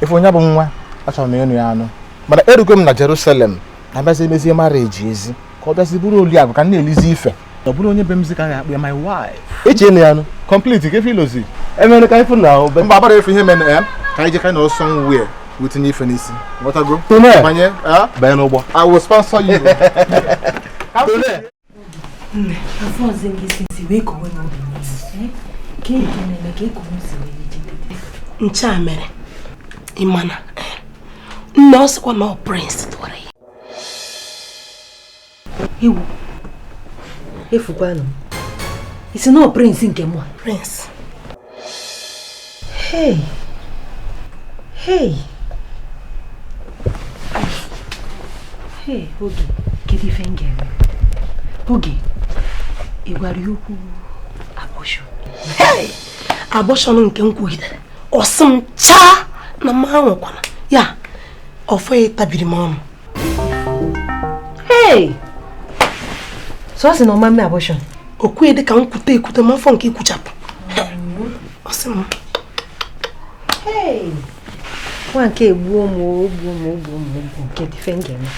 ife onye bụ nwa achọrọ m ịnụ ya anụ mana erugo m na Jerusalem na-abịazi emezie marriage ezi ka ọ bịazi bụrụ oliakụ ka m na-elizi ife. Ọ bụrụ onye be m zi ka a ga-akpọ ya my wife. Eji ịnụ ya anụ complete ka ife ilozi. Emere ka ife na mba agbara efe ihe mere ya ka anyị je ka na somewhere wetinye ife n'isi. Ghọtago? Banye banye n'ụgbọ. I will sponsor you. Nne, afọ ọzọ gị si wee kowe n'obi n'isi. Ka ị na-eme ka ekowe si wee jide. Nche a mere ịmana nne ọ sịkwa na ọ Prince tụwara ya. Iwu efukwanụ m. Isi na ọ Prince nke mụ a? Prince. Hey. Hey. Hey, Oge, kedu ife m ga-eme? Oge, ị gwara ya okwu abortion. Hey! Abortion nke m kwugidere. Ọ sị m chaa na m anwụkwana. Ya, ọfọ ya tabiri m ọnụ. Hey! So ọ sị na ọ ma mme abortion? O kwughị dị ka m kwute ekwute ma afọ nke ikwuchapụ. Ọ sị m. Hey! Nwa nke egbuo m, ogbuo m, ogbuo m, ogbuo m. Kedu ife m ga-eme?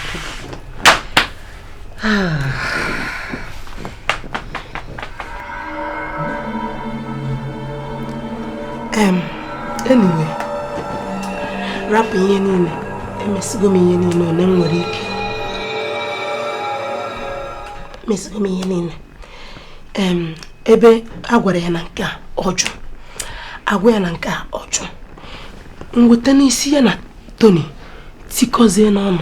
Anyway, rapụ ihe niile, emesigo m ihe niile one m nwere ike. Emesigo m ihe niile. Ebe a gwara ya na nke a ọjụ, agwa ya na nke a ọjụ. Mweta n'isi ya na Tony tikọzie n'ọnụ.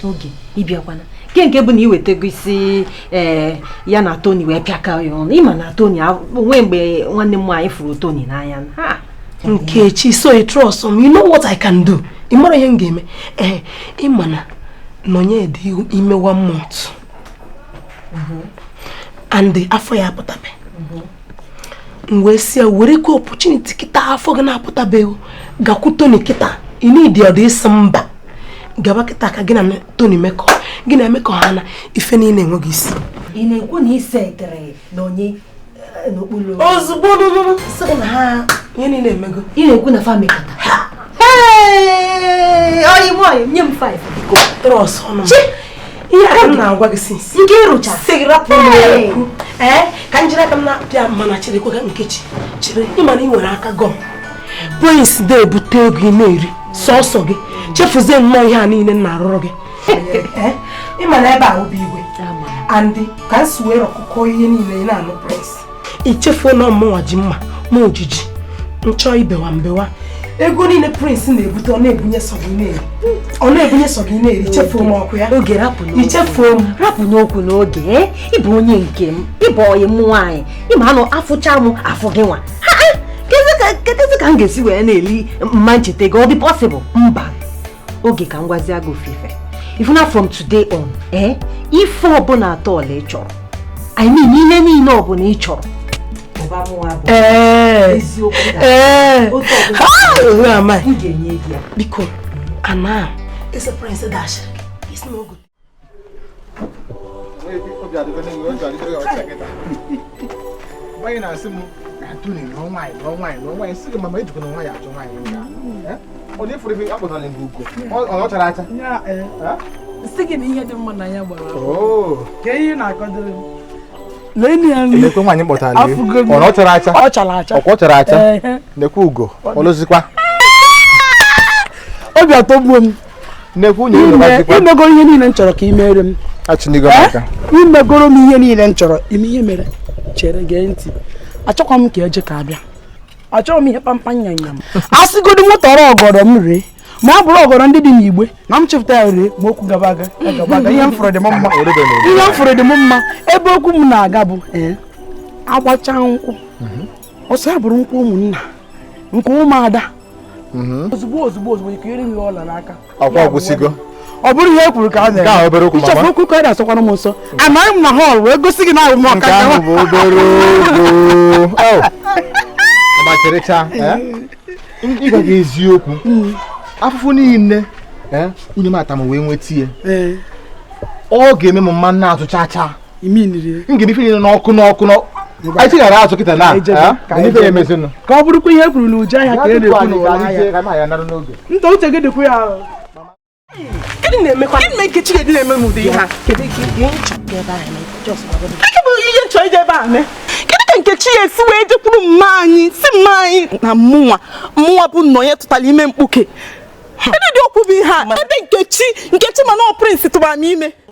Oge, ịbịakwana. Nke bụ na iwetago isi ya na Tony wee pịaka ya ọnụ. Ịma na Tony onwe mgbe nwanne m nwaanyị fụrụ Tony n'anya. Nkechi, so you trust me. You know what I can do. Ị mara ihe m ga-eme. Ịma na nọnye dị ime 1 month. And afọ ya apụtabe. M wee sị ya werekwa opportunity kịta afọ gị na-apụtabeghị gakwu Tony kịta. Ị need ọ dị ịsị mba. Gaba kịta ka gị na Tony mekọ. Gị na-emekọ ha na ife niile enweghị isi. Ị na-ekwu na isetere na onye n'okpuru ozugbo nụnụ sị na ha ihe niile emego. Ị na-ekwu na fa mekọta. Hey! Oyi m nye m 5 biko. Trọs ọnụ. Ihe aka m na-agwa gị sinsi. Nke ịrụcha. Sị rapụ m ekwu. Ka m jiri aka m na-apịa mana chere kwa Nkechi. Chere ịma na ị nwere aka gọm. Prince na-ebute ego ị na-eri sọsọ gị. Chefuzie nnọọ ihe a niile m na-arụrụ gị. Ịma na ebe a obi igwe. Andị ka m si were ọkụkọ ihe niile ị na-anụ Prince. I chefuo na ọmụnwa ji mma ma ojiji nchọ ibewa mbewa. Ego niile Prince na-ebute ọ na-ebunye sọ gị na-eri. Ọ na-ebunye sọ gị na-eri. Chefuo m ọkụ ya. Oge rapụ n'okwu. Ichefuo m. Rapụ n'okwu n'oge. Ịbụ onye nke m. Ịbụ ọyị m nwaanyị. Ịma anụ afụcha m afụ gị nwa. Kedụzi ka m ga-esi wee na-eli mma ncheta gị? Ọ dị possible? Mba. Oge ka m gwazie gị ofufe. If not from today on, ife ọbụla atọ ọla ị chọrọ. I mean ihe niile ọbụla ị chọrọ. Biko, ana ese Prince dash. It's no good. Nwaanyị na-asị m na Tony nụọ nwaanyị nụọ nwaanyị nụọ nwaanyị sị gị mama ejikwa na nwaanyị achọ nwaanyị ọ na-efuru ife akpọtara gị ugo ọ chara acha. Sị gị na ihe dị mma na ya gbara. Ka ihe na-akọdoro m. Lee Nekwe nwaanyị kpọtara ọ chara acha. Ọ chara acha. Ọ chara acha. Nekwe ugo ọlụzikwa. Obi atọgbuo m. Nekwe unyi ụlọ imegoro ihe niile m chọrọ ka ị mere m. Achịnigo m aka. Imegoro m ihe niile m chọrọ ime ihe mere. Chere gee ntị. Achọkwa m ka eje ka abịa. Achọrọ m ihe kpamkpam nyanyam. Asịgodu m tọrọ ọgọdọ m ree. Ma ọ bụrụ ọgọdọ ndị dị n'igbe na m chepụta ya ree ma okwu gaba aga gaba aga. Ihe m fụrụ dị m mma. Ihe m fụrụ dị m mma. Ebe okwu m na-aga bụ Agbacha nkwụ ọsọ ya bụrụ nkwụ ụmụnna nke ụmụada ozugbo ozugbo ozugbo ikunyere m ya ọla n'aka. Ọkwa ọgwụsigo. Ọ bụrụ ihe e kwuru ka a Nke ahụ obere okwu, mama. Ịchọfụ okwu ka ọ na-asọkwara m nsọ. Amaghị m na họl wee gosi gị na ahụ m ọka. Nke ahụ bụ obere okwu. Oh. Mama cherecha, ịgwa gị eziokwu. Afụfụ niile unye m atamụ wee nweta ihe. Ọ ga-eme m mma na-azụ cha cha. M ga-eme ife niile n'ọkụ n'ọkụ n'ọkụ. Anyị tighara azụ kịta na. Ka ọ bụrụkwa ihe e kwuru na uju ahịa ka e na-ekwu n'ụlọ ahịa. Nta uche gị dịkwa ya. Gịnị na-emekwa? Gịnị mere Nkechi ga-eji na-eme m ụdị ihe a? Kedu bụ ihe nchọ ije ebe a mee? Kedu ka Nkechi ya esi wee jekwuru mma anyị si mma anyị na mụnwa mụnwa bụ Nonye tụtara ime mkpuke? Kedu ụdị okwu bụ ihe a? Ebe Nkechi Nkechi mana ọ Prince tụbara m ime.